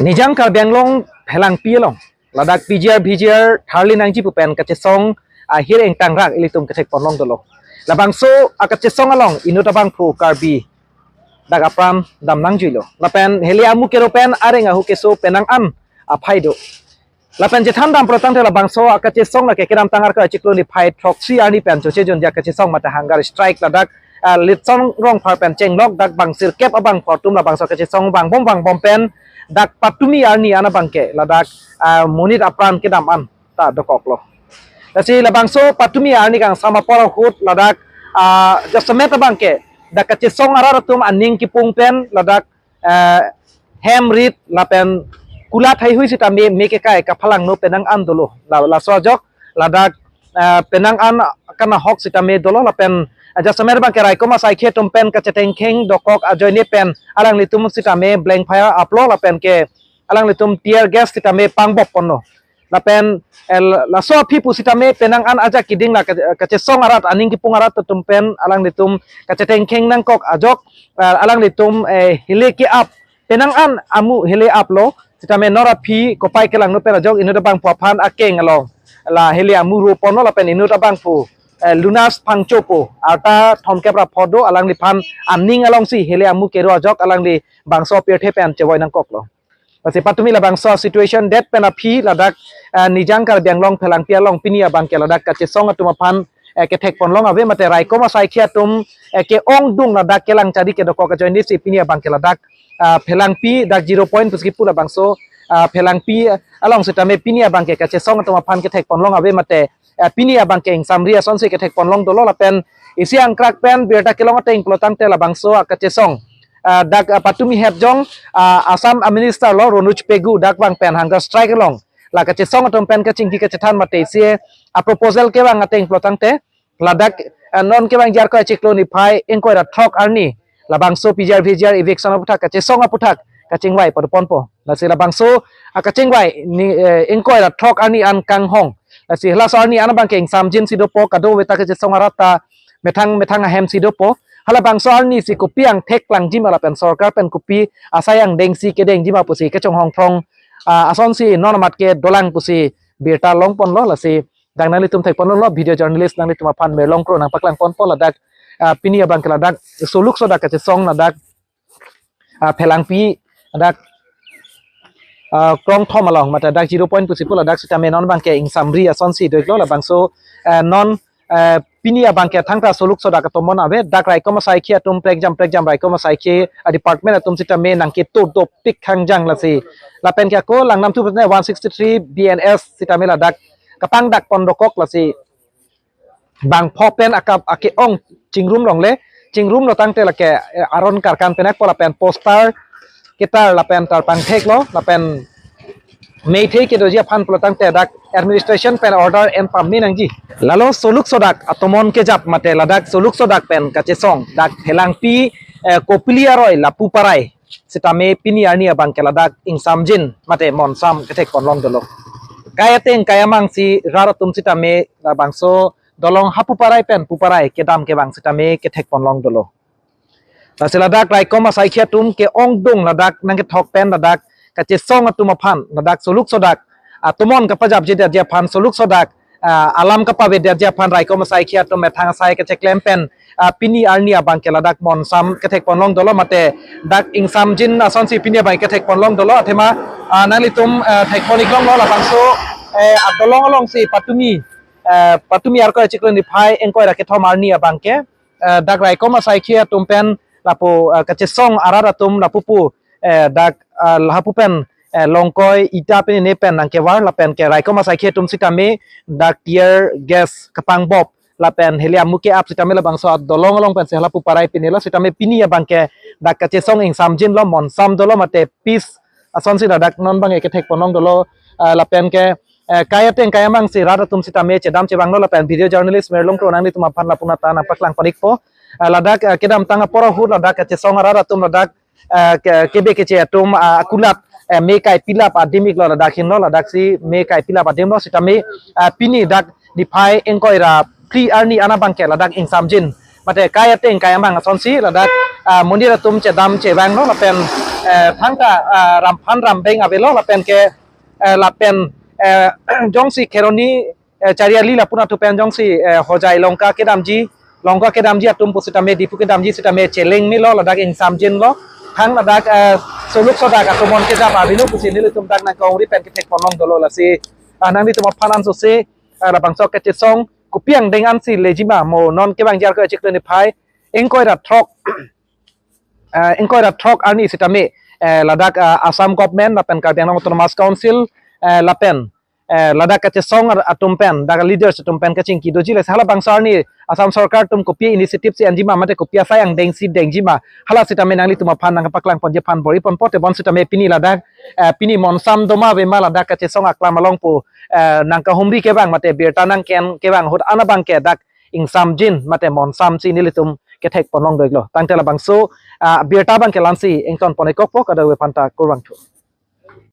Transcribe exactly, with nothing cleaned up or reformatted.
Nijang Karbi Anglong Phelangpi along ladak P G R V G R tharli nangji pu pen kachesong ahir engtangrak ilitum kethek ponlong dolo. Labangso akachesong along inut abangphu Karbi dak apran dam nangjuilo. Lapen hele amu kero pen areng ahu keso penang an aphai do. Lapen chethan dam protang te labangso akachesong lake kedamtang Arkoi achiklo niphai throksi arni pen choche jonja kachesong mate hunger strike ladak, ah, Litsong Rongphar pen chenglok dak bang sirkep abangphu atum labangso akachesong vangbom vangbom pen dak patumi arni an abangke ladak, ah, monit apran kedam an ta dokoklo. Lasi labangso patumi arni kangsam apor ahut ladak, ah, jasemet abangke dak kachesong arat atum aning kipung pen ladak, eh, hem rit lapen kulat heihui sitame me kekai kaphalangno penang an dolo. La, laso ajok ladak, eh, penang an kanahok sitame dolo lapen, eh, jasemet abangke raikom asaikhi atum pen kachetengkheng dokok ajoine pen alanglitum sitame blank fire aplo lapen ke alanglitum tear gas sitame pangbop ponlo. Lapen, eh, laso aphi pusitame penang an ajak keding la ka-, kachesong arat aning kipung arat atum pen alanglitum kachetengkheng nangkok ajok, eh, alanglitum, eh, hele ke-ap penang an amu hele aplo sitame nor aphi kopai kelangno pen ajok inut abangphu aphan akeng along la hele amu ro ponlo lapen inut abangphu, eh, Lunas Phangcho pu arta thomkep ra pho do alangliphan aning alongsi hele amu kero ajok alangli bangso pirthe pen chevoi nangkoklo. Lasi patumi labangso situation det pen aphi ladak, eh, Nijang Karbi Anglong Phelangpi along pini abangke ladak kachesong atum aphan, eh, kethek ponlong ave mate raikom asaikhi atum, eh, ke-ongdung ladak kelang chari kedokok ajoine si pini abangke ladak, ah, Phelangpi dak zero point pusi kipu labangso, ah, Phelangpi, eh, along sitame pini abangke kachesong atum aphan kethek ponlong ave mate, eh, pini abangke ingsamri asonsi kethek ponlong dolo lapen isi angkrak pen birta kelong ateng pulotangte labangso akachesong, ah, dak, ah, patumi hetjong, ah, Assam, ah, Minister lo Ronuj Pegu dak vang pen hunger strike along la kachesong atum pen kachingki kachethan mate isi, ah, proposal kevang ateng pulotangte ladak, ah, non kevangji Arkoi achiklo niphai ingkoi ra throk arni labangso P G R V G R eviction aputhak kachesong aputhak kachingvai padoponpo. Lasi labangso, ah, kachingvai ni, eh, ingkoi ra throk arni an kanghong. Lasi halaso arni an abangke ingsamjin si dopo kadokave ta kachesong arat ta methang methang ahem si dopo. Halabangso arni si kopi angthek langjima lapen sorkar pen kopi asai angdengsi kedengjima pusi kechonghong throng, ah, asonsi non amat ke dolang pusi birta long ponlo lasi dak nanglitum thek ponlonglo video journalist nanglitum aphan Merlong Kro nangpaklang ponpo ladak, ah, pini abangke ladak soluk sodak kachesong ladak, ah, Phelangpi dak, ah, Krongthom along mate dak zero point pusi pu ladak sitame non abangke ingsamri asonsi doiklo labangso, eh, non, eh, pini abangke thangta soluk sodak atomon ave dak raikom asaikhi atum prekjam prekjam raikom asaikhi, ah, department atum sitame nangketo dopik khangjang lasi lapen ke ako langnam thu putne one sixty-three B N S sitame ladak kapangdak pon dokok lasi bang pho pen akap ake-ong chingrum longle, chingrum lotangte lake, eh, aron karkan penak po lapen poster ketar lapen tarpang theklo lapen meithei kedoji aphan pulotangte dak administration pen order en pame nangji. Lalo soluk sodak atomon kejap mate ladak soluk sodak pen kachesong dak Phelangpi, eh, Kopili aroi lapu parai sitame pini arni abangke ladak ingsamjin mate monsam kethek ponlong dolo. Kai ateng kai amang si rat atum sitame labangso dolong hapu parai pen pu parai kedam kevang sitame kethek ponlong dolo. Lasi ladak raikom asaikhi atum ke-ongdung ladak nangkethok pen ladak kachesong atum aphan ladak soluk sodak atomon kapajapji detji aphan soluk sodak, ah, alam kapave detji aphan raikom asaikhi atum methang asai kacheklem pen, ah, pini arni abangke ladak monsam kethek ponlong dolo mate dak ingsamjin asonsi pini abang kethek ponlong dolo athema, ah, nanglitum, ah, thek pon iklonglo labangso, eh, adolong alongsi patumi, eh, patumi Arkoi achiklo niphai ingkoi ra kethom arni abangke, eh, dak raikom asaikhi atum pen lapu, eh, kachesong arat atum lapu pu, eh, dak, eh, lapu pen, eh, longkoi ita pen ne pen nangkevar lapen ke raikom asaikhi atum sitame dak tear gas kapangbop lapen hele amu ke-ap sitame labangso adolong along pensi halapu parai pinelo sitame pini abangke dak kachesong ingsamjinlo monsam dolo mate peace asonsi ladak non abangke kethek ponlong dolo, ah, lapen ke, eh, kai ateng kai amang si rat atum sitame chedam chevanglo lapen video journalist Merlong Kro nanglitum aphan lapu nata nangpaklang pon ikpo. Ah, ladak, ah, kedamtang apor ahut ladak kachesong arat atum ladak, ah, ke, kebe keche atum, ah, akulat, eh, me kai pilap adim iklo ladak hinlo ladak si me kai pilap adimlo sitame, ah, pini dak niphai ingkoi ra phli arni an abangke ladak ingsamjin mate kai ateng kai amang asonsi ladak, ah, monit atum chedam chevanglo lapen, Eh, thangta, ah, ramphan rambeng avelo lapen ke, eh, lapen, eh, jongsi Kheroni, eh, Chariali lapu-an atum pen jongsi, eh, Hojai Lanka kedamji, Lanka kedamji atum pusitame, Diphu kedamji sitame cheleng melo, ladak ingsamjinlo. Thang ladak, eh, suluk sodak atum non kejap avelo pusi nelitum dak nangkahumri pen kethek ponlong dolo lasi. Ah, nanglitum aphan ansose, ah, labangso kachesong kopi angdeng ansi lejima mo non kevangji Arkoi achiklo niphai ingkoi ra throk, ah, ingkoi ra throk arni sitame, eh, ladak, ah, Assam government lapen Karbi Anglong Autonomous Council, eh, lapen, eh, ladak kachesong ar-, atum pen, dak leaders atum pen kachingki doji lasi halabangso arni Assam sorkar atum kopi initiative si enjima mate kopi asai angdeng si dengjima, hala sitame nanglitum aphan nangpaklang ponji aphan bor-i ponpo. Tebon sitame pini ladak, eh, pini monsam doma avema ladak kachesong aklam along pu, eh, nangkahumri kevang mate birta nangken kevang ahut an abang ke dak ingsamjin mate monsam si nelitum kethek ponlong do-iklo. Tangte labangso, ah, birta abang ke la-ansi ington pon-ik kokpo, kadokave aphanta kurvangthu.